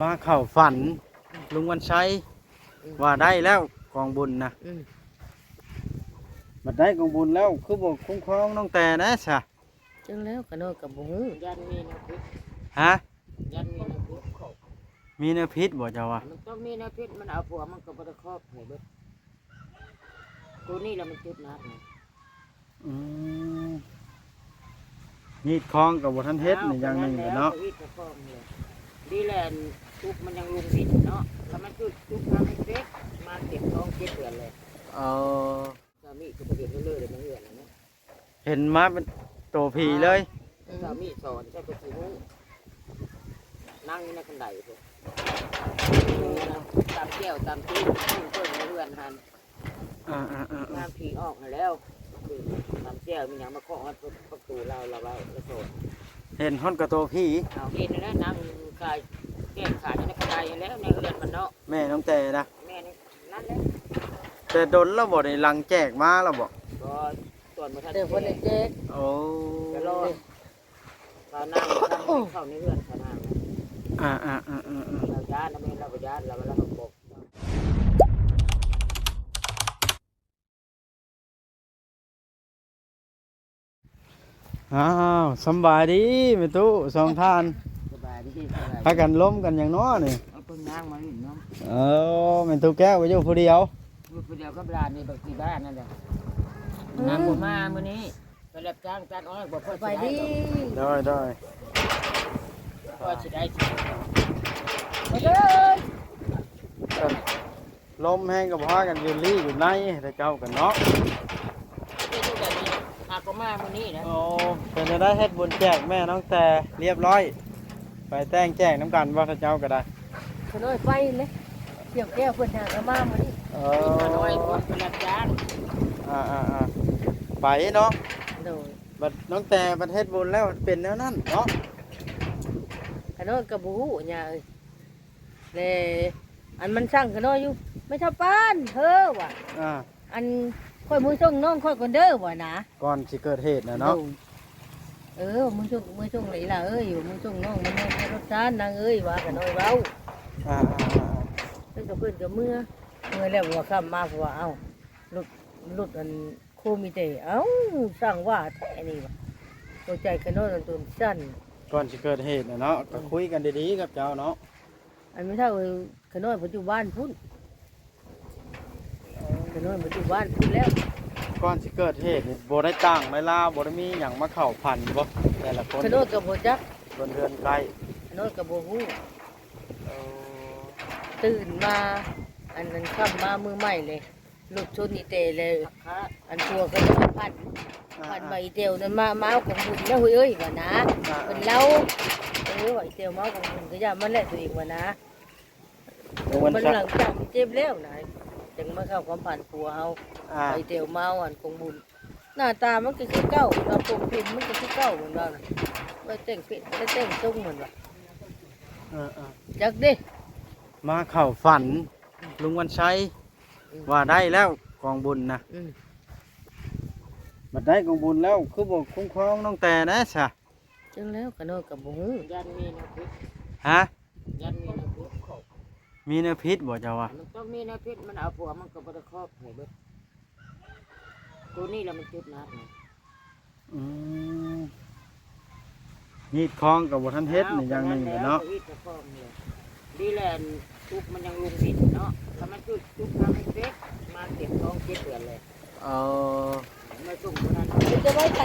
ມາເຂົ້າຝັນລຸງວັນໄຊ ອືມ ວ່າໄດ້ແລ້ວກອງບຸນນະ. ອືມ ບັດໄດ້ກອງບຸນແລ້ວ ຄືບໍ່ຄຸ້ມຄອງນ້ອງແຕ່ແດ່ຊະ? ຈັກແລ້ວ ຂະນ້ອຍກໍບໍ່ຮູ້. ຢ້ານມີແນວຜິດ. ຮະ? ຢ້ານມີແນວຜິດ. ມີແນວຜິດບໍ່ເຈົ້າວ່າ? ມັນຕ້ອງມີແນວຜິດ ມັນເອົາຜົວມັນກໍບໍ່ໄດ້ຄອບໃຫ້ເບິດ. ໂຕນີ້ລະມັນຈຸດໜັກນະ. ອືມ ຮີດຄອງກໍບໍ່ທັນເຮັດ ເອົາ ນີ້ຢ່າງໜຶ່ງແຫຼະເນາະ. ກໍຮີດຄອງເລີຍ ດີແຫຼະ ຕຸກມັນຍັງລົງດິນເນາະ. ຖ້າມັນຈຸດ ຈຸດທາງເລັກໆ ມາເຈັບທ້ອງເຈັດເດືອນແລ້ວ. ເອົາ ສາມີກໍບໍ່ເຫັນເລີຍ ໃນເຮືອນນະ. ເຫັນມາເປັນໂຕຜີເລີຍ. ເອີ ສາມີສອນ ເຈົ້າກໍຊິຮູ້. ນັ່ງຢູ່ໃນຄັນໄດພຸ້ນ ຕຳແຈ່ວຕຳຊີ້ນ ເບິ່ງໃນເຮືອນຫັ້ນ. ອ່າໆໆໆ ງາມຜີອອກຫັ້ນແລ້ວ. ຕຳແຈ່ວມີຫຍັງມາເຄາະຮອດປະຕູລາວ ລາວເວົ້າລາວສອນ. ເຫັນຮອດກະໂຕຜີ. ເອົາ ເຫັນແລ້ວ ນັ່ງຂາຍ ແກ້ງຂາຍຢູ່ໃນຄັນໄດຫັ້ນແລ້ວ ໃນເຮືອນມັນເນາະ. ແມ່ນ້ອງແຕ່ນະ. ແມ່ນ ນັ້ນແຫຼະ. ແຕ່ດົນແລ້ວບໍ່ໄດ້ ຫຼັງແຈກມາແລ້ວບໍ່? ບໍ່ ຕອນບໍ່ທັນ ແຕ່ບໍ່ໄດ້ແຈກ. ໂອ້ ກະລໍ ເຂົ້ານາງ ເຂົ້າໃນເຮືອນເຂົ້ານາງ. ອ່າໆໆໆໆ ລາວຢ້ານນະ. ແມ່ນລາວບໍ່ຢ້ານ ລາວວ່າລາວບໍ່. ອ້າວ ສຳບາຍດີແມ່ຕູ້ສອງທ່ານ. ສະບາຍດີ ສະບາຍດີ. ພາກັນລົມກັນຫຍັງເນາະນີ້? ເອົາຄົນນາງມາຫຼິ້ນນຳ. ເອີ ແມ່ຕູ້ແກ້ວກໍຢູ່ຜູ້ດຽວ? ຢູ່ຜູ້ດຽວກັບຫຼານນີ້ ບັກທີ່ບ້ານນັ້ນແຫຼະ. ອືມ ນາງບໍ່ມາມື້ນີ້ ໄປຮັບຈ້າງຕັດອ້ອຍ ບໍ່ພໍຊິໄດ້ດອກ. ສະບາຍດີ. ໂດຍໆ ພໍຊິໄດ້. ມາເດີ. ລົມແຮງກໍພາກັນຢູ່ລີ້ຢູ່ໃນ ແຕ່ເຈົ້າກັນເນາະ. ເປັນຈັ່ງໃດນີ້ ຫາກໍມາມື້ນີ້ນະ. ໂອ້ ເປັນຈັ່ງໃດ ເຮັດບຸນແຈກແມ່ນ້ອງແຕ່ລຽບຮ້ອຍ ໄປແຕ່ງແຈກນຳກັນບໍ່ ເຈົ້າກໍໄດ້? ຂະນ້ອຍໄປເລີຍ ກ່ຽວແກ້ວເພິ່ນຫາກໍມາມື້ນີ້. ເອີ ຂະນ້ອຍເພິ່ນໄປຮັບຈ້າງ. ອ່າໆໆ ໄປເນາະ. ໂດຍ. ບັດນ້ອງແຕ່ບັດເຮັດບຸນແລ້ວເປັນແນວນັ້ນເນາະ. ຂະນ້ອຍກໍບໍ່ຮູ້ຫຍັງເອີຍ. ແລະ ອັນມັນສັ່ງຂະນ້ອຍຢູ່ ແມ່ເຖົ້າປານເຮີວ່າ ອ່າ ອັນຂ້ອຍເມືອສົ່ງນ້ອງຂ້ອຍກ່ອນເດີວ່ານະ. ກ່ອນຊິເກີດເຫດນະເນາະ. ໂດຍ. ເອີ ເມືອສົ່ງ ເມືອສົ່ງລະອີ່ຫຼ້າເອີຍ ເມືອສົ່ງນ້ອງມັນແນ່ລົດຊານນາງເອີຍວ່າ ຂະນ້ອຍເວົ້າ. ອ່າໆໆໆ ເພິ່ນກໍ ເພິ່ນກໍເມືອ ເມືອແລ້ວວ່າຄ່ຳມາ ເພາະວ່າ ເອົ້າ ລົດ ລົດອັນ ໂຄມີແຕ່ ເອົ້າ ຊ່າງວ່າແທ້ນີ້ວ່າ ຫົວໃຈຂະນ້ອຍນັ້ນຈົນສັ່ນ. ກ່ອນຊິເກີດເຫດນະເນາະ ອືມ ກໍຄຸຍກັນດີໆກັບເຈົ້າເນາະ. ອັນແມ່ເຖົ້າ ເອີຍ ຂະນ້ອຍເພິ່ນຢູ່ບ້ານພຸ້ນ ຂະນ້ອຍເພິ່ນຢູ່ບ້ານພຸ້ນແລ້ວ. ກ່ອນຊິເກີດເຫດນີ້ ບໍ່ໄດ້ຕ່າງໄດ້ລາວ ບໍ່ໄດ້ມີຫຍັງມາເຂົ້າຝັນບໍ່ ແຕ່ລະຄົນ? ຂະນ້ອຍກໍບໍ່ຈັກ ຄົນເຮືອນໃກ້ ຂະນ້ອຍກໍບໍ່ຮູ້. ເອີ ຕື່ນມາ ອັນນັ້ນຄ່ຳມາມື້ໃໝ່ເລີຍ ລົດຊົນອີແຕວແລ້ວ ອັນຜົວກໍຍັງມາຝັນ ອ່າໆ ຝັນວ່າອີແຕວນັ້ນມາ ມາເອົາກອງບຸນນະ ເຮີ້ຍເອີຍວ່ານະ. ອ່າໆ ເພິ່ນເລົ່າ ເອີ ວ່າອີແຕວມາເອົາກອງບຸນ ກໍຢ່າມັນແຫຼະຕົວເອງວ່ານະ. ໂອ້ ມັນ ມັນຫຼັງຈາກເຈັບແລ້ວນະ ຈັ່ງມາເຂົ້າຄວາມຝັນຜົວເຮົາ ອ່າ ວ່າອີແຕວມາເອົາອັນກອງບຸນ. ໜ້າຕາມັນກໍຄືເກົ່າ ວ່າຜົມເພັນມັນກໍຄືເກົ່າ ມັນວ່ານະ ວ່າແຕ່ງເປັນ ບໍ່ໄດ້ແຕ່ງຊົງ ມັນວ່າ. ເອີໆ ຈັກເດ້ ມາເຂົ້າຝັນ ອືມ ລຸງວັນໄຊ ອືມ ວ່າໄດ້ແລ້ວກອງບຸນນະ. ອືມ ບັດໄດ້ກອງບຸນແລ້ວ ຄືບໍ່ຄຸ້ມຄອງນ້ອງແຕ່ແດ່ຊະ? ຈັ່ງແລ້ວ ຂະນ້ອຍກໍບໍ່ຮູ້. ຢ້ານມີແນວຜິດ. ຮະ? ຢ້ານມີແນວຜິດ. ມີແນວຜິດບໍ່ເຈົ້າວ່າ? ມັນຕ້ອງມີແນວຜິດ ມັນເອົາຜົວມັນກໍບໍ່ໄດ້ຄອບໃຫ້ເບິດ. ໂຕນີ້ລະມັນຈຸດໜັກນະ. ອືມ ຮີດຄອງກໍບໍ່ທັນເຮັດ ເອົາ ນີ້ຢ່າງໜຶ່ງແຫຼະເນາະ. ຮີດຄອງເລີຍ ດີແຫຼະ ຕຸກມັນຍັງລົງດິນເນາະ. ຖ້າມັນຈຸດ ຈຸດທາງເລັກໆ ມາເຈັບທ້ອງເຈັດເດືອນແລ້ວ. ເອົາ ມາສົ່ງບໍ່ທັນ ຈະໄວ້ໃສ?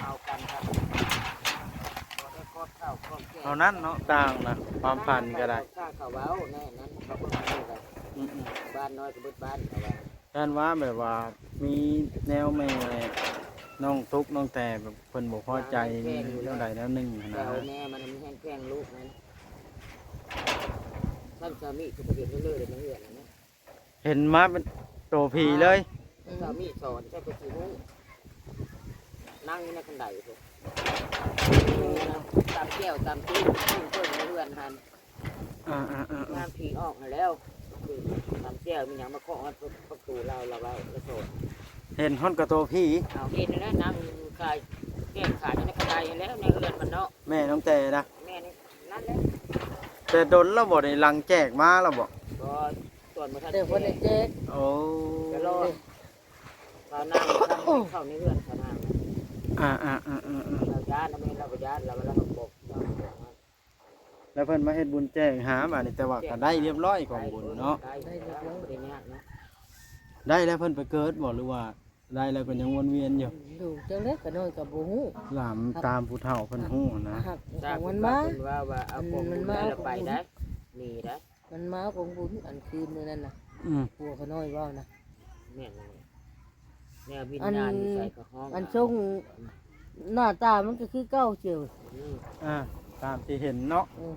ເອົາກັນຄັບ ບໍ່ໄດ້ຄອບເຂົ້າຄອບແກ່ ເທົ່ານັ້ນເນາະ. ຕ່າງນະ ຄວາມຝັນກໍໄດ້ ເຂົາເວົ້າແນວນັ້ນ ເຂົາເບິ່ງນີ້ກໍ ອືມໆ ບ້ານນ້ອຍກໍເບິດບ້ານ ເຂົາວ່າ. ຢ້ານວ່າແບບວ່າມີແນວແມ່ນ້ອງຕຸກນ້ອງແຕ່ແບບເພິ່ນບໍ່ພໍໃຈແນວໃດແນວໜຶ່ງຫັ້ນນະ. ແມ່ມັນມີແຮງແພງລູກນັ້ນ ທ່ານສາມີກໍບໍ່ເຫັນເລີຍໃນເຮືອນນະ. ເຫັນມາເປັນໂຕຜີເລີຍ. ສາມີສອນໃສ່ປະຕູ ນັ່ງຢູ່ໃນຄັນໄດພຸ້ນ ຕຳແຈ່ວຕຳຊີ້ນ ເບິ່ງໃນເຮືອນຫັ້ນ. ອ່າໆໆໆ ງາມຜີອອກຫັ້ນແລ້ວ ຕຳແຈ່ວມີຫຍັງມາເຄາະຮອດປະຕູລາວ ລາວເວົ້າລາວສອນ. ເຫັນຮອດກະໂຕຜີ. ເອົາ ເຫັນແລ້ວ ນັ່ງຂາຍ ແກ້ງຂາຍຢູ່ໃນຄັນໄດຫັ້ນແລ້ວ ໃນເຮືອນມັນເນາະ. ແມ່ນ້ອງແຕ່ນະ. ແມ່ນ ນັ້ນແຫຼະ. ແຕ່ດົນແລ້ວບໍ່ໄດ້ຫຼັງແຈກມາແລ້ວບໍ່? ບໍ່ ຕອນບໍ່ທັນ ແຕ່ເພິ່ນໄດ້ແຈກ ແຈກ. ໂອ້ ກະລໍຊາວນາງທຳເຂົ້າໃນເຮືອນຊາວນາງ. ອ່າໆໆໆໆ ລາວຢ້ານ ລາວບໍ່ຢ້ານ ລາວ ລາວບອກ ລາວບອກ ແລ້ວເພິ່ນມາເຮັດບຸນແຈກຫາບາດນີ້ ແຕ່ວ່າກະໄດ້ລຽບຮ້ອຍຂອງບຸນເນາະ. ໄດ້ ໄດ້ລຽບຮ້ອຍ ບໍ່ໄດ້ຍາກເນາະ. ໄດ້ແລ້ວເພິ່ນໄປເກີດບໍ່ ຫຼືວ່າ ໄດ້ແລ້ວກໍຍັງວນວຽນຢູ່. ຢູ່ ຈັກແຫຼະ ຂະນ້ອຍກໍບໍ່ຮູ້ ຫຼາມຕາມຜູ້ເຖົ້າເພິ່ນຮູ້ນະ. ຫາກ ຫາກມັນມາ ເພິ່ນວ່າ ວ່າເອົາຂອງບຸນແລ້ວໄປໄດ້ ໜີໄດ້. ມັນມາເອົາຂອງບຸນ ອັນຄືນມື້ນັ້ນນະ. ອືມ ຜົວຂະນ້ອຍເວົ້ານະ. ແມ່ນແລ້ວ ແນວວິນຍານຢູ່ໃສກໍຮ້ອງ ອັນຊົງໜ້າຕາມັນກໍຄືເກົ່າເຈີ. ອືມ ອ່າ ຕາມທີ່ເຫັນເນາະ. ເອີ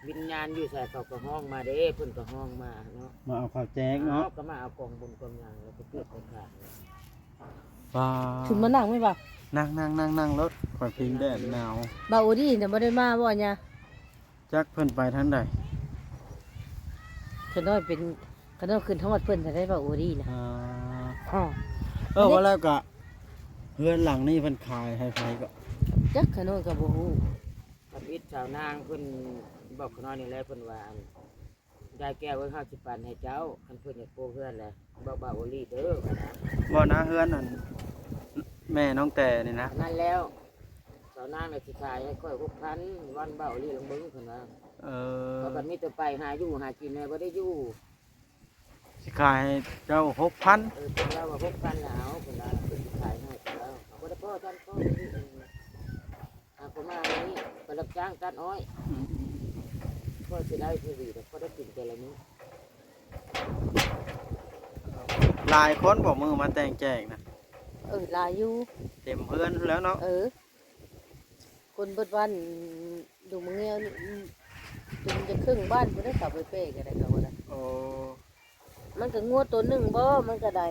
ວິນຍານຢູ່ໃສເຂົາກໍຮ້ອງມາເດ້ ເພິ່ນກໍຮ້ອງມາເນາະ ມາເອົາເຂົ້າແຈກເນາະ. ເອົາ ກໍມາເອົາກອງບຸນກອງຫຍັງ ແລ້ວກໍເກີດໄປຂາຍ. ວ້າ ຂຶ້ນມານັ່ງແມ່ນບໍ່? ນັ່ງໆໆໆ ໂລດ ຂ້ອຍພິງແດດໜາວ. ບ່າວໂອດີນະບໍ່ໄດ້ມາບໍ່ຍາ? ຈັກເພິ່ນໄປທາງໃດ. ຂະນ້ອຍເປັນ ຂະນ້ອຍຂຶ້ນຮອດເພິ່ນທັນໄດ້ ບ່າວໂອດີນະ. ອ່າ ເອີ ວ່າແລ້ວກະ ເຮືອນຫຼັງນີ້ເພິ່ນຂາຍໃຫ້ໃຜກໍ? ຈັກ ຂະນ້ອຍກໍບໍ່ຮູ້. ທຳອິດຊາວນາງເພິ່ນບອກຂະນ້ອຍນີ້ແຫຼະ ເພິ່ນວ່າ ອັນ ຍາຍແກ້ວເອີຍ ເຮົາຊິປັນໃຫ້ເຈົ້າ ຄັນເພິ່ນຢາກປູກເຮືອນແຫຼະ ບອກບ່າວໂອລີເດີ. ບໍ່ນະ ເຮືອນອັນແມ່ນ້ອງແຕນີ້ນະ. ນັ້ນແລ້ວ ຊາວນາງລະຊິຂາຍໃຫ້ຂ້ອຍຫົກພັນ ວັນບ່າວໂອລີລອງເບິ່ງ ເພິ່ນວ່າ. ເອີ ຂ້ອຍບັດມີແຕ່ໄປຫາຢູ່ຫາກິນ ແມ່ບໍ່ໄດ້ຢູ່. ຊິຂາຍໃຫ້ເຈົ້າຫົກພັນ. ເອີ ເພິ່ນວ່າຫົກພັນລະເອົາ ເພິ່ນວ່າເພິ່ນຊິຂາຍໃຫ້ເຈົ້າ. ເອົາ ບໍ່ໄດ້ພໍ ທ່ານພໍ ຫາກະມານີ້ໄປຮັບຈ້າງຕັດອ້ອຍ. ອືມ ພໍຊິໄດ້ພໍດີ ແຕ່ພໍໄດ້ກິນແຕ່ລະມື້. ຫຼາຍຄົນບໍ່ ມື້ມາແຕ່ງແຈກນະ? ເອີ ຫຼາຍຢູ່ ເຕັມເຮືອນພຸ້ນແລ້ວເນາະ. ເອີ ຄົນເບິດບ້ານ ດົງມະແງວນີ້ ອືມ ຈົນຈະເຄິ່ງບ້ານພຸ້ນເດ້ ເຂົາໄປແປກໍໄດ້ ເຂົາກໍໄດ້. ໂອ້ ມັນກໍງົວໂຕໜຶ່ງບໍ່ ມັນກໍໄດ້.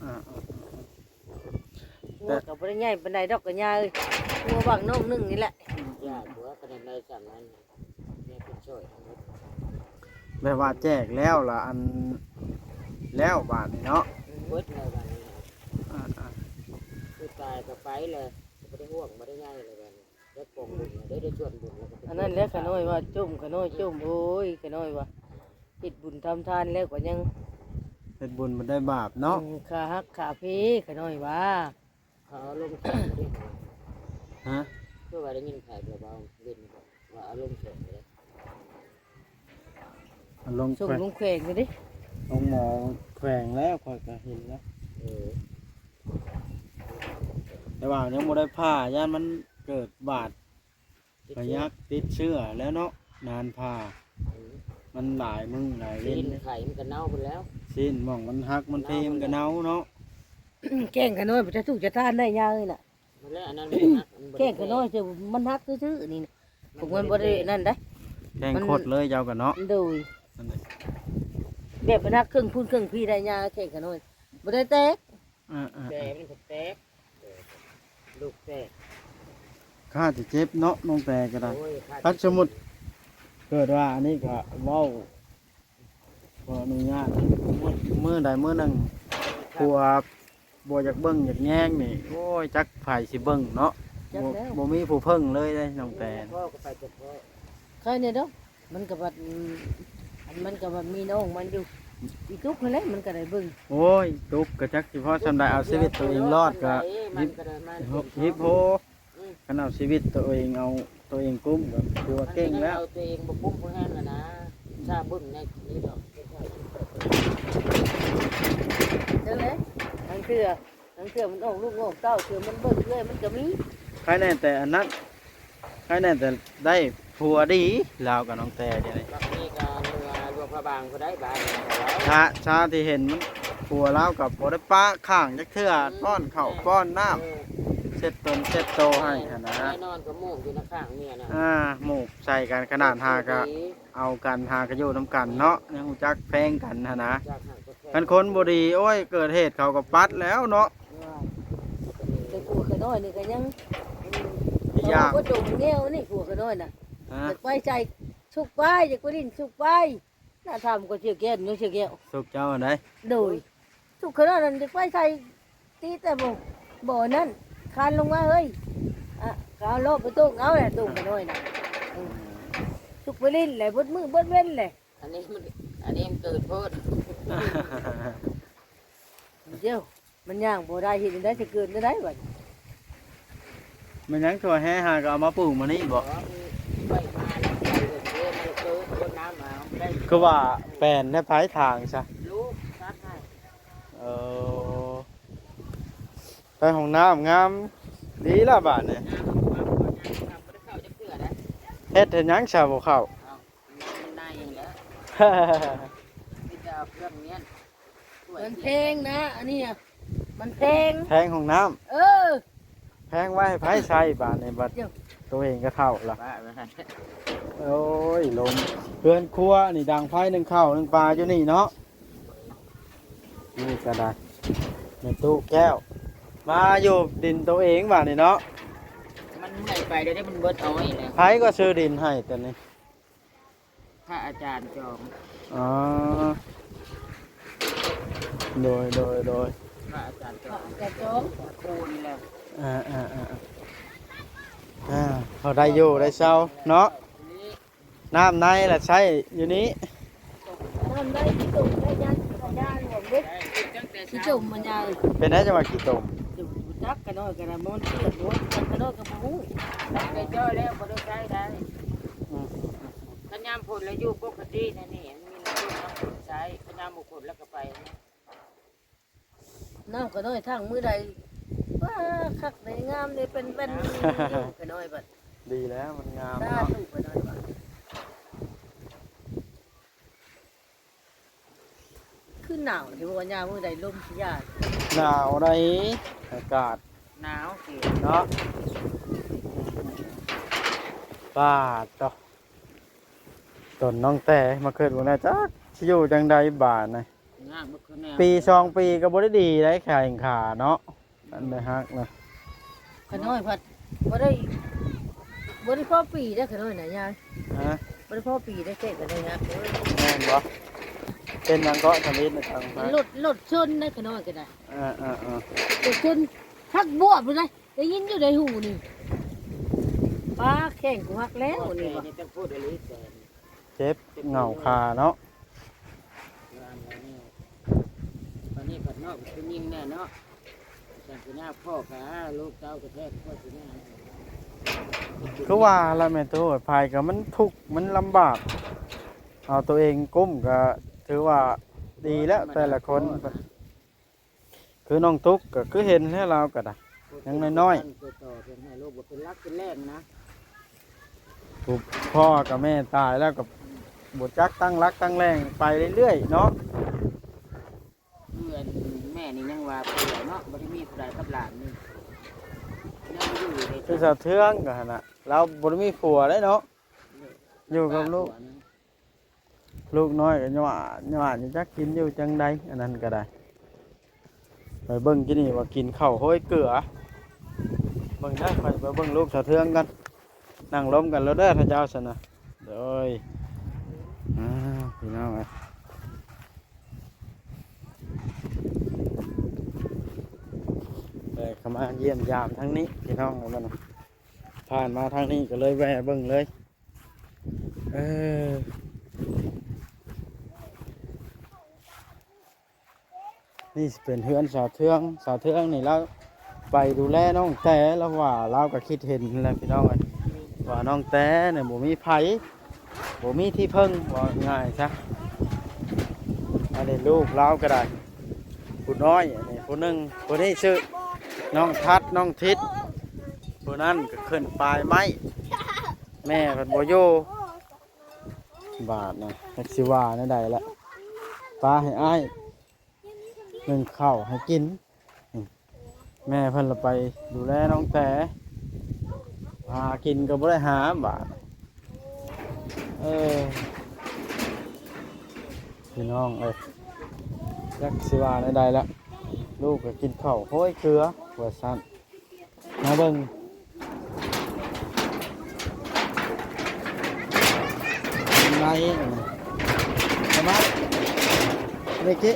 ອ່າໆໆໆ ງົວກໍບໍ່ໄດ້ໃຫຍ່ປານໃດດອກ ກໍຍ່າເອີຍ ງົວຫວ່າງນ້ອງໜຶ່ງນີ້ແຫຼະ. ອືມ ຢ່າຕົວະ ປານໃດສ່ຳນັ້ນ ແມ່ເພິ່ນຊ່ອຍທັງໝົດ. ແບບວ່າແຈກແລ້ວລະ ອັນ ແລ້ວບາດນີ້ເນາະ. ອືມ ເບິດແລ້ວບາດນີ້. ອ່າໆ ຜູ້ຕາຍກໍໄປແລ້ວ ກໍບໍ່ໄດ້ຫ່ວງ ບໍ່ໄດ້ໃຫຍ່ແລ້ວບາດນີ້. ໄດ້ກອງບຸນ ໄດ້ ໄດ້ສ່ວນບຸນແລ້ວກໍໄປ ອັນນັ້ນແຫຼະ ເກີດ ຂະນ້ອຍວ່າຈົ່ມ ຂະນ້ອຍຈົ່ມ. ໂອ້ຍ ຂະນ້ອຍວ່າ ເຮັດບຸນທຳທານແລ້ວກໍຍັງ ເຮັດບຸນມັນໄດ້ບາບເນາະ. ອືມ ຂາຫັກຂາເພ ຂະນ້ອຍວ່າ. ເຂົາເອົາລົງແຂງເດ້. ຮະ? ຄືວ່າໄດ້ຍິນໃຜເວົ້າເຫຼັ້ນວ່າເອົາລົງແຂງເດ້. ເອົາລົງ ສົ່ງ ແຂວງ ລົງແຂວງເດ້. ໂຮງໝໍແຂວງແລ້ວ ຂ້ອຍກໍເຫັນແລ້ວ. ເອີ ແຕ່ວ່າຍັງບໍ່ໄດ້ຜ່າ ຢ້ານມັນເກີດບາດ ຕິດເຊື້ອ ພະຍາດຕິດເຊື້ອແລ້ວເນາະ ນານຜ່າ. ອືມ ມັນຫຼາຍມື້ຫຼາຍເວັນ ຊີ້ນໄຂມັນກໍເນົ່າພຸ້ນແລ້ວ. ຊີ້ນໝ່ອງມັນຫັກມັນເພ ເນົ່າ ມັນກໍເນົ່າເນາະ. ແຂ້ງຂະນ້ອຍບໍ່ຈະທຸກຈະທານໄດ້ຍາເອີຍນະ. ນັ້ນແຫຼະ ອັນນັ້ນມັນຫັກ ມັນບໍ່ໄດ້ ແຂ້ງຂະນ້ອຍຊື່ມັນຫັກຊື່ໆນີ້ນະ. ມັນ ຂອງມັນບໍ່ໄດ້ນັ້ນໃດ ແຂ້ງ ມັນ ຂົດເລີຍເຈົ້າກໍເນາະ. ໂດຍ ນັ້ນແຫຼະ ແບບມັນຫັກເຄິ່ງພຸ້ນເຄິ່ງພີ້ໄດ້ຍາ ແຂ້ງຂະນ້ອຍ ບໍ່ໄດ້ແຕກ. ອ່າໆໆ ແຕ່ມັນກໍແຕກ ເອີ ລູກແຕກ. ຂ້າຈະເຈັບເນາະ ນ້ອງແຕກໍໄດ້. ໂອ້ຍ ຄັນສົມມຸດເກີດວ່າອັນນີ້ກໍເວົ້າ ຂໍອະນຸຍາດ ມື້ໃດມື້ໜຶ່ງ ຜົວບໍ່ຢາກເບິ່ງຢາກແຍງນີ້ ໂອ້ຍ ຈັກໃຜຊິເບິ່ງເນາະ. ຈັກແລ້ວ ບໍ່ ບໍ່ມີຜູ້ເພິ່ງເລີຍເດ້ ນ້ອງແຕ. ພໍ່ກໍໄປແຕ່ພໍ່ ໃຄແນ່ດອກ. ມັນກໍບັດ ອືມ ອັນມັນກໍບັດມີນ້ອງມັນຢູ່ ອີຕຸກຫັ້ນແຫຼະ ມັນກໍໄດ້ເບິ່ງ. ໂອ້ຍ ຕຸກກໍຈັກຊິພໍສ່ຳໃດ ເອົາຊີວິດໂຕເອງລອດກໍ ມັນກໍໄດ້ ມັນກໍ ຮິບໂຮ. ອືມ ຄັນເອົາຊີວິດໂຕເອງ ເອົາໂຕເອງກຸ້ມກໍຖືວ່າເກັ່ງແລ້ວ. ມັນກໍຍັງເອົາໂຕເອງບໍ່ກຸ້ມພໍແຮງຫັ້ນນະ. ຊາເບິ່ງໃນນີ້ດອກ ເດີເລີຍ ບາງເທື່ອ ບາງເທື່ອມັນອອກລູກອອກເຕົ້າ ເທື່ອມັນເບິ່ງເອື້ອຍມັນກໍມີ. ໃຄແນ່ແຕ່ອັນນັ້ນ ໃຄແນ່ແຕ່ໄດ້ຜົວດີ ລາວກັບນ້ອງແຕດຽວນີ້. ບັດນີ້ກໍເມືອຫຼວງພະບາງຜູ້ໃດບາດນີ້. ຊາ ຊາທີ່ເຫັນມັນ ຜົວລາວກໍບໍ່ໄດ້ປະຂ້າງຈັກເທື່ອ. ອືມ ປ້ອນເຂົ້າ ແມ່ນ ປ້ອນນ້ຳ ເອີ ເຊັດຕົນເຊັດໂຕໃຫ້ຫັ້ນນະ. ແນ່ນອນ ກໍໝູກຢູ່ນະຂ້າງເມຍນະ. ອ່າ ໝູກໃສ່ກັນຂະໜາດ ຫາກໍ ເອົາກັນ ຫາກໍຢູ່ນຳກັນເນາະ ຍັງຮູ້ຈັກແພງກັນຫັ້ນນະ. ຈັກຫາກໍແພງ. ຄັນຄົນບໍ່ດີ ໂອ້ຍ ເກີດເຫດເຂົາກໍປັດແລ້ວເນາະ. ແຕ່ຜົວຂະນ້ອຍນີ້ກໍຍັງ ອີກຢ່າງ ເຂົາກໍດົມແງວນີ້ ຜົວຂະນ້ອຍນະ. ຮະ? ຢາກໄປໃສ ສຸກໄປ ຢາກໄປຫຼິ້ນ ສຸກໄປ. ໜ້າຖາມກໍສ່ຽວແກ້ວ ເນາະ ສ່ຽວແກ້ວ ສຸກເຈົ້າອັນໃດ? ໂດຍ ສຸກຂະນ້ອຍນັ້ນ ຢາກໄປໃສ ຕິແຕ່ບໍ່ ບໍ່ນັ້ນ ຄານລົງມາເຮີ້ຍ. ອ່ະ ກໍເອົາລໍ້ໄປໂຕ້ງເອົາແຫຼະ ໂຕ້ງຂະນ້ອຍນະ. ເອີ ສຸກ ບໍ່ຫຼິ້ນແຫຼະ ເບິດມື້ເບິດເວັນແຫຼະ. ອັນນີ້ມັນ ອັນນີ້ມັນເກີນໂພດ. ດຽວ ມັນຍ່າງບໍ່ໄດ້ ເຮັດຈັ່ງໃດ ຊິເກີນໄດ້ໄດ໋ບັດ. ແມ່ນຫຍັງ ຖ້ວຍແຮ່ຫາກໍເອົາມາປູກມື້ນີ້ບໍ? ບໍ່ ໄປມາແລ້ວ ໄປເດີ ມັນເກີນ ຄົນນ້ຳເອົາໄດ້. ຄືວ່າແປນໃຫ້ໃຜທາງຊະ? ລູກຕັດໃຫ້. ເອີ ໄປຫ້ອງນ້ຳງາມ ດີລະບາດນີ້. ງາມ ງາມ ງາມ ບໍ່ໄດ້ເຂົ້າຈັກເທື່ອໄດ໋. ເຮັດ ເຮັດຫຍັງຊະບໍ່ເຂົ້າ? ເອົ້າ ມັນໃນແຫຼະ ມີແຕ່ເຄື່ອງເມຍນ. ມັນແພງນະ ອັນນີ້ອະ ມັນແພງ ແພງຫ້ອງນ້ຳ. ເອີ ແພງໄວ້ໃຫ້ໃຜໃຊ້ບາດນີ້ ບັດ ດຽວ ໂຕເອງກໍເຖົ້າລະ. ປະໄວ້. ໂອ້ຍ ລົມ ເຮືອນຄົວນີ້ ດັງໄຟໜຶ້ງເຂົ້າໜຶ້ງປາຢູ່ນີ້ເນາະ. ນີ້ກໍໄດ້ ແມ່ຕູ້ແກ້ວ ມາຢູ່ດິນໂຕເອງບາດນີ້ເນາະ. ມັນເມື່ອຍໄປແລ້ວເດ້ ມັນເບິດອ້ອຍແລ້ວ. ໃຜກໍຊື້ດິນໃຫ້ຕອນນີ້? ພະອາຈານຈອງ. ອໍ ໂດຍ ໂດຍ ໂດຍ ພະອາຈານຈອງ ອາຈານຈອງ ຄູນີ້ແຫຼະ. ອາ ເຮົາໄດ້ຢູ່ໄດ້ເຊົາເນາະ. ນ້ຳໃນລະໃຊ້ຢູ່ນີ້ ນ້ຳໃນທີ່ຕົກໄດ້ຍັງ ຂີ້ຕົມມັນຍາ. ເປັນໄດ້ຈັ່ງວ່າຂີ້ຕົມ? ຈັກກະນ້ອຍກະນະ ມັນເປື້ອນ ໂອ້ຍ ຈັກກະນ້ອຍກະບໍ່ຮູ້. ແຕ່ຈ້ອຍແລ້ວບໍ່ໄດ້ໃຊ້ໄດ໋. ອືມ ຄັນຍາມຝົນລະຢູ່ປົກກະຕິນະນີ້ ມີນ້ຳຝົນໃຊ້ ຄັນຍາມບໍ່ຝົນລະກະໄປ. ນ້ຳກະນ້ອຍທັງມື້ໃດ ວ້າ ຄັກໃດ ງາມໃດ ເປັນແວ່ນຢູ່ກະນ້ອຍບັດ. ດີແລ້ວ ມັນງາມເນາະ ກະນ້ອຍບັດ. ຄືໜາວແທ້ບໍ່ວ່າ ຍາມມື້ໃດລົມຊິຢາດ. ໜາວໃດ໋ ອາກາດໜາວຊິເນາະ. ປາດໂທ້ ຕົນນ້ອງແຕ ມາຄິດເບິ່ງແດ່ ຈັກຊິຢູ່ຈັ່ງໃດບາດນີ້. ຍາກເບິດຄືແນວ ປີສອງປີກໍບໍ່ໄດ້ດີໄດ໋ ແຂ້ງຂາເນາະ ອັນໄດ້ຮັກນະ. ຂະນ້ອຍພັດບໍ່ໄດ້ ບໍ່ໄດ້ພໍປີເດ້ ຂະນ້ອຍນະຍາຍ. ຮະ? ບໍ່ໄດ້ພໍປີເດ້ ແຂ້ງຂະນ້ອຍນະ. ໂອ້ຍ ແມ່ນບໍ່? ເປັນຫຍັງເກາະທຳອິດນະ ທາງໄປ ລົດ ລົດຊົນນະ ຂະນ້ອຍກໍໄດ້. ເອີໆໆ ລົດຊົນ ຮັກບວບພຸ້ນນະ. ໄດ້ຍິນຢູ່ໃນຫູນີ້ ປ້າ ແຂ້ງກູຫັກແລ້ວນີ້ວ່າ. ແຕ່ນີ້ຕ້ອງພູດອີ່ຫຼີ ແຕ່ ເຈັບ ເຈັບ ເຫງົາຄາເນາະ. ອັນນີ້ ອັນນີ້ພັດນອກຜູ້ຍິງແນ່ເນາະ ຈັ່ງຊິຍາກພໍ້ກະລູກເຕົ້າກະແທກ ພໍ້ຊິຍາກ. ຄືວ່າລະແມ່ຕູ້ ໃຜກໍມັນທຸກມັນລຳບາກ ເອົາໂຕເອງກຸ້ມກະຖືວ່າດີແລ້ວ ແຕ່ລະຄົນ. ຄືນ້ອງຕຸກກໍຄືເຫັນແລ້ວ ລາວກໍໄດ້ ຍັງນ້ອຍໆ ເປັນຫຼັກເປັນແຫຼ່ງນະ. ຜູ້ພໍ່ກັບແມ່ຕາຍແລ້ວກໍບໍ່ຈັກຕັ້ງຫຼັກຕັ້ງແຫຼ່ງ ໄປເລື້ອຍໆເນາະ. ຄືອັນແມ່ນີ້ຍັງວ່າຜູ້ດຽວເນາະ ບໍ່ໄດ້ມີຜູ້ໃດກັບຫຼານນີ້ ຍັງຢູ່ໃນ ຄືສາວເທືອງກໍຫັ້ນນະ ລາວບໍ່ໄດ້ມີຜົວເດ້ເນາະ ຢູ່ກັບລູກ. ລູກນ້ອຍກໍຍ້ອນ ຍ້ອນຈັກກິນຢູ່ຈັ່ງໃດ ອັນນັ້ນກໍໄດ້. ໄປເບິ່ງກິນນີ້ວ່າກິນເຂົ້າໂຮຍເກືອ. ເບິ່ງເດີ ຂ້ອຍໄປເບິ່ງລູກສະເທືອງກັນ. ນັ່ງລົມກັນໂລດເດີ ເຂົາເຈົ້າຊັ້ນນະ. ໂດຍ ອ່າ ພີ່ນ້ອງເອີຍ ແຕ່ເຂົ້າມາຢ້ຽມຢາມທາງນີ້ ພີ່ນ້ອງເອີຍ ມັນຜ່ານມາທາງນີ້ກໍເລີຍແວ່ເບິ່ງເລີຍ. ເອີ ນີ້ຊິເປັນເຮືອນສາວເທືອງ. ສາວເທືອງນີ້ລາວໄປດູແລນ້ອງແຕ ລາວວ່າລາວກໍຄິດເຫັນແຫຼະພີ່ນ້ອງເອີຍ ວ່ານ້ອງແຕນີ້ບໍ່ມີໃຜ ບໍ່ມີທີ່ເພິ່ງ ເວົ້າງ່າຍຊະ. ອັນນີ້ລູກລາວກໍໄດ້ ຜູ້ນ້ອຍ ອັນນີ້ຜູ້ໜຶ່ງ ຜູ້ນີ້ຊື່ນ້ອງທັດ ນ້ອງທິດ ຜູ້ນັ້ນກໍຂຶ້ນປາຍໄມ້. ແມ່ເພິ່ນບໍ່ຢູ່ ບາດນະ ຈັກຊິວ່າແນວໃດລະ. ປາໃຫ້ອ້າຍໜຶ້ງເຂົ້າໃຫ້ກິນ. ແມ່ເພິ່ນລະໄປດູແລນ້ອງແຕ ຫາກິນກໍບໍ່ໄດ້ຫາບາດ. ເອີ ພີ່ນ້ອງເອີຍ ຈັກຊິວ່າແນວໃດລະ. ລູກກໍກິນເຂົ້າໂຮຍເກືອວ່າຊັ້ນ. ມາເບິ່ງ ໃນ ເອົາມາ ເດເກະ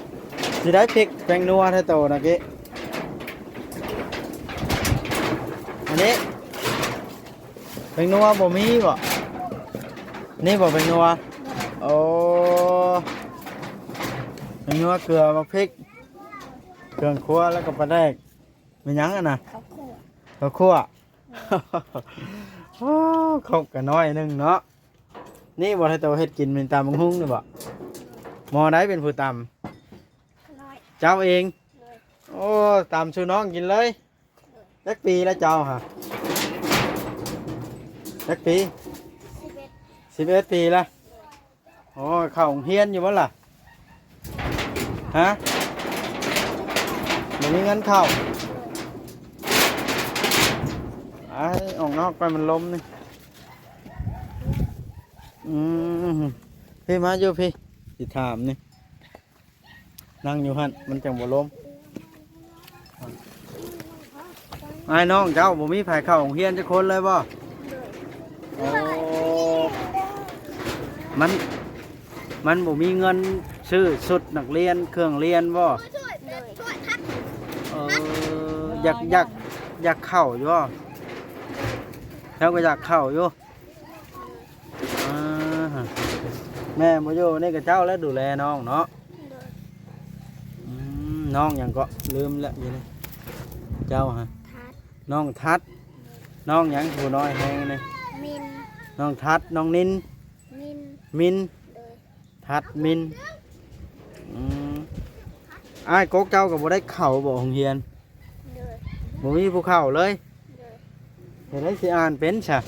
ຊິໄດ້ພິກແປ້ງນົວແທ້ໂຕນະເກະ. ອັນນີ້ແປ້ງນົວບໍ່ມີບໍ? ນີ້ບໍ່ ແປ້ງນົວ? ໂອ້ ແປ້ງນົວ ເກືອ ໝາກພິກ ເຄື່ອງຄົວ ແລ້ວກໍປາແດກ. ແມ່ນຫຍັງອັນນະ? ເຂົ້າຂົ້ວ ເຂົ້າຂົ້ວ. ໂອ້ ຄົບກັນໜ້ອຍໜຶ່ງເນາະ. ນີ້ບໍ່ ໄທໂຕເຮັດກິນ ເປັນຕຳບັກຫຸ່ງນີ້ບໍ່? ໝໍໃດເປັນຜູ້ຕຳ? ເຈົ້າເອງ? ໂອ້ ຕຳສູ່ນ້ອງກິນເລີຍ. ຈັກປີແລ້ວເຈົ້າຫະ? ຈັກປີ? ສິບເອັດ ສິບເອັດປີແລ້ວ. ໂອ້ຍ ເຂົ້າໂຮງຮຽນຢູ່ບໍ່ລະ? ຮະ? ບໍ່ມີເງິນເຂົ້າ? ໄອ້ ອອກນອກໄປ ມັນລົມນີ້. ອືມ ພີ່ມາຢູ່ພີ່ ຊິຖາມນີ້. ນັ່ງຢູ່ຫັ້ນ ມັນຈັ່ງບໍ່ລົມ. ອ້າຍນ້ອງເຈົ້າ ບໍ່ມີໃຜເຂົ້າໂຮງຮຽນຈັກຄົນເລີຍບໍ່? ໂອ້ ມັນ ມັນບໍ່ມີເງິນຊື້ຊຸດນັກຮຽນ ເຄື່ອງຮຽນບໍ່? ເອີ ຢາກ ຢາກ ຢາກເຂົ້າຢູ່ບໍ່? ເຈົ້າກໍຢາກເຂົ້າຢູ່. ອ່າ ແມ່ບໍ່ຢູ່ ນີ້ກໍເຈົ້າແຫຼະດູແລນ້ອງເນາະ. ໂດຍ ອືມ ນ້ອງຫຍັງເກາະ ລືມແລ້ວຢູ່ນີ້ ເຈົ້າຫະ? ທັດ ນ້ອງທັດ. ໂດຍ ນ້ອງຫຍັງ ຜູ້ນ້ອຍແຮງນີ້? ມິນ ນ້ອງທັດ ນ້ອງນິນ. ມິນ ມິນ. ໂດຍ ທັດ ມິນ. ອືມ ອ້າຍກົກເຈົ້າກໍບໍ່ໄດ້ເຂົ້າບໍ່ໂຮງຮຽນ? ໂດຍ ບໍ່ມີຜູ້ເຂົ້າເລີຍ. ໂດຍ ເຮັດໃດຊິອ່ານເປັນຊະ?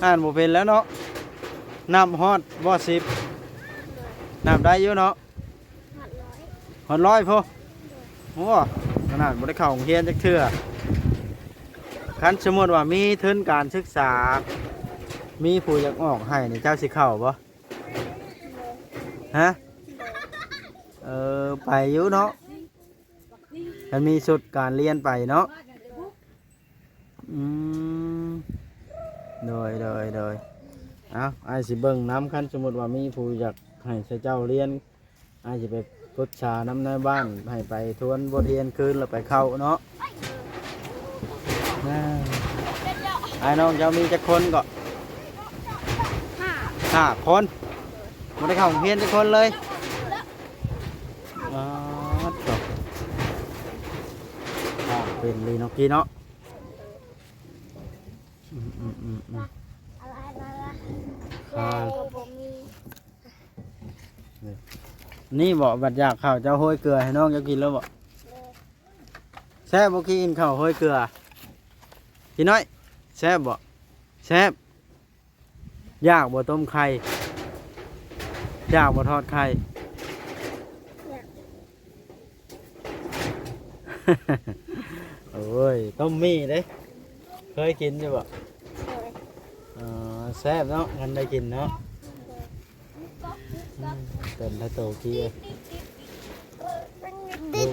ອ່ານບໍ່ເປັນແລ້ວເນາະ. ນັບຮອດບໍ່ ສິບ? ໂດຍ ນັບໄດ້ຢູ່ເນາະ. ຮອດຮ້ອຍ ຮອດຮ້ອຍພຸ້ນ. ໂດຍ ໂອ້ ຂະໜາດບໍ່ໄດ້ເຂົ້າໂຮງຮຽນຈັກເທື່ອ. ຄັນສົມມຸດວ່າມີທຶນການສຶກສາ ມີຜູ້ຢາກອອກໃຫ້ນີ້ ເຈົ້າຊິເຂົ້າບໍ່? ໂດຍ ຮະ? ໂດຍ ເອີ ໄປຢູ່ເນາະ. ຄັນມີຊຸດການຮຽນໄປເນາະ. ອືມ ໂດຍ ໂດຍ ໂດຍ. ເອົາ ອ້າຍຊິເບິ່ງນຳ ຄັນສົມມຸດວ່າມີຜູ້ຢາກໃຫ້ເຈົ້າຮຽນ ອ້າຍຊິໄປປຶກສານຳນາຍບ້ານ ໃຫ້ໄປທວນບົດຮຽນຄືນ ແລ້ວໄປເຂົ້າເນາະ. ອ້າຍນ້ອງເຈົ້າມີຈັກຄົນເກາະ? ຫ້າ ຫ້າຄົນ. ບໍ່ໄດ້ເຂົ້າໂຮງຮຽນຈັກຄົນເລີຍ. ອາ ໂທ້ ເປັນລີເນາະກີ້ເນາະ. ອືມ ອືມ ອືມ ອືມ ຄາ ບໍ່ມີ. ນີ້ບໍ ບັດຢາກເຂົ້າ ເຈົ້າໂຮຍເກືອໃຫ້ນ້ອງເຈົ້າກິນແລ້ວບໍ? ໂດຍ ແຊບບໍ່ ກິນເຂົ້າໂຮຍເກືອ? ພີ່ນ້ອຍ ແຊບບໍ? ແຊບ. ຢາກບໍ່ຕົ້ມໄຂ່? ຢາກບໍ່ທອດໄຂ່? ຢາກ. ໂອ້ຍ ຕົ້ມໝີ່ເດ້ ເຄີຍກິນຢູ່ບໍ່? ໂດຍ ເອີ ແຊບເນາະ ຄັນໄດ້ກິນເນາະ. ໂດຍ ອືມ ເປັນໄທໂຕກີ້ ລູກ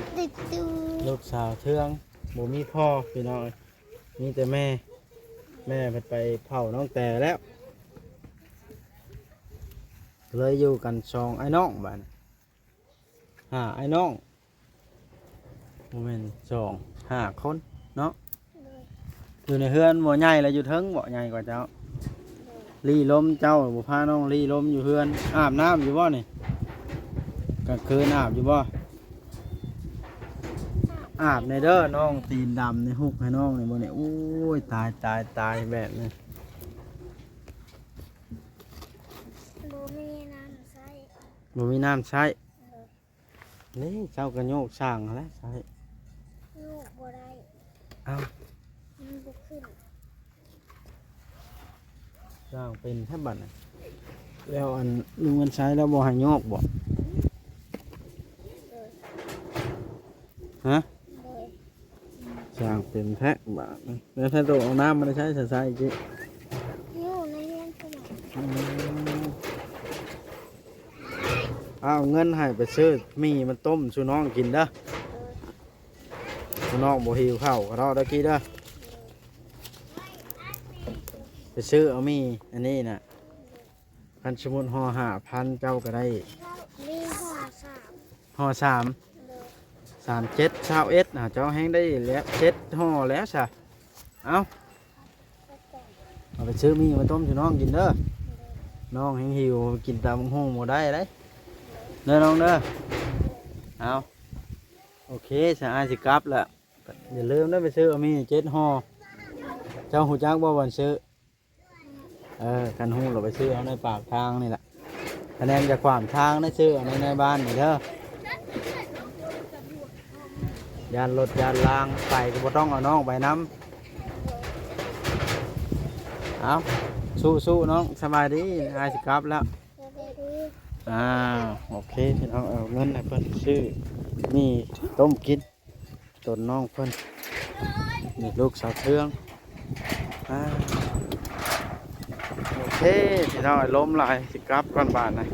ລູກສາວເທື່ອງ ບໍ່ມີພໍ່ພີ່ນ້ອງເອີຍ. ມີແຕ່ແມ່ ແມ່ເພິ່ນໄປເຝົ້ານ້ອງແຕແລ້ວ ເລີຍຢູ່ກັນສອງອ້າຍນ້ອງບາດນີ້ ຫ້າອ້າຍນ້ອງ ບໍ່ແມ່ນສອງ ຫ້າຄົນເນາະ. ໂດຍ ຢູ່ໃນເຮືອນບໍ່ໃຫຍ່ ແລ້ວຢູ່ເທິງບໍ່ໃຫຍ່ກວ່າເຈົ້າ? ໂດຍ ລີ້ລົມເຈົ້າ ບໍ່ພານ້ອງລີ້ລົມຢູ່ເຮືອນ. ອາບນ້ຳຢູ່ບໍ່ນີ້? ກາງຄືນອາບຢູ່ບໍ່? ອາບແດ່ເດີ ນ້ອງຕີນດຳນີ້ ຮຸກໃຫ້ນ້ອງນີ້ບໍ່ນີ້. ໂອ້ຍ ຕາຍ ຕາຍ ຕາຍ ແບບນີ້ ບໍ່ມີນ້ຳໃຊ້ ບໍ່ມີນ້ຳໃຊ້. ໂດຍ ນີ້ເຈົ້າກໍໂຍກສ້າງຫັ້ນແຫຼະ ໃຊ້ ໂຍກບໍ່ໄດ້. ເອົ້າ ມັນບໍ່ຂຶ້ນ. ສ້າງເປັນແທ້ບັດນີ້ ແລ້ວອັນລຸງເງິນໃຊ້ລາວບໍ່ໃຫ້ໂຍກບໍ? ໂດຍ ຮະ? ໂດຍ ສ້າງເປັນແທ້ບາດນີ້. ແລ້ວຖ້າໂຕເອົານ້ຳມາໄດ້ໃຊ້ ໃຊ້ ໃຊ້ກີ້ ຢູ່ໃນເຮືອນພຸ້ນ. ອືມ ເອົາເງິນໃຫ້ໄປຊື້ໝີ່ມາຕົ້ມສູ່ນ້ອງກິນເດີ. ໂດຍ ຜູ້ນ້ອງບໍ່ຫິວເຂົ້າກະເທາະເດີກີ້ເດີ. ໂດຍ ໄປຊື້ເອົາໝີ່ອັນນີ້ນະ. ໂດຍ ຄັນສົມມຸດຫໍ່ຫ້າພັນ ເຈົ້າກໍໄດ້ ມີຫໍ່ສາມ ຫໍ່ສາມ ໂດຍ ສາມເຈັດ ຊາວເອັດ ຫາເຈົ້າແຮ່ງໄດ້ແລ້ວ ເຈັດຫໍ່ແລ້ວຊະ. ເອົາ ເອົາໄປຊື້ໝີ່ມາຕົ້ມສູ່ນ້ອງກິນເດີ. ໂດຍ ນ້ອງແຮງຫິວ ກິນຕຳບັກຫຸ່ງບໍ່ໄດ້ເດ້ ເດີນ້ອງເດີ. ເອົາ ໂອເຄ ສະອາຍຊິກັບລະ ຢ່າລືມເດີ ໄປຊື້ອາມີເຈັດຫໍ່. ເຈົ້າຮູ້ຈັກບໍ່ບ່ອນຊື້? ເອີ ຄັນຮູ້ລະໄປຊື້ເອົາໃນປາກທາງນີ້ລະ ຄະແນນຈະຂວາງທາງ ໄດ້ຊື້ເອົາໃນ ໃນບ້ານນີ້ເດີ. ຢ້ານລົດຢ້ານລາງ ໄປກໍບໍ່ຕ້ອງເອົານ້ອງໄປນຳ. ເອົາ ສູ້ໆ ນ້ອງ. ສະບາຍດີ ອ້າຍຊິກັບແລ້ວ. ອ່າ ໂອເຄ ພີ່ນ້ອງ ເອົາເງິນໃຫ້ເພິ່ນຊື້ໝີ່ຕົ້ມກິນ ຕົນນ້ອງເພິ່ນ ນີ້ລູກສາວເທືອງ. ອ່າ ໂອເຄ ພີ່ນ້ອງ ລົມຫຼາຍ ຊິກັບກ່ອນບາດນະ.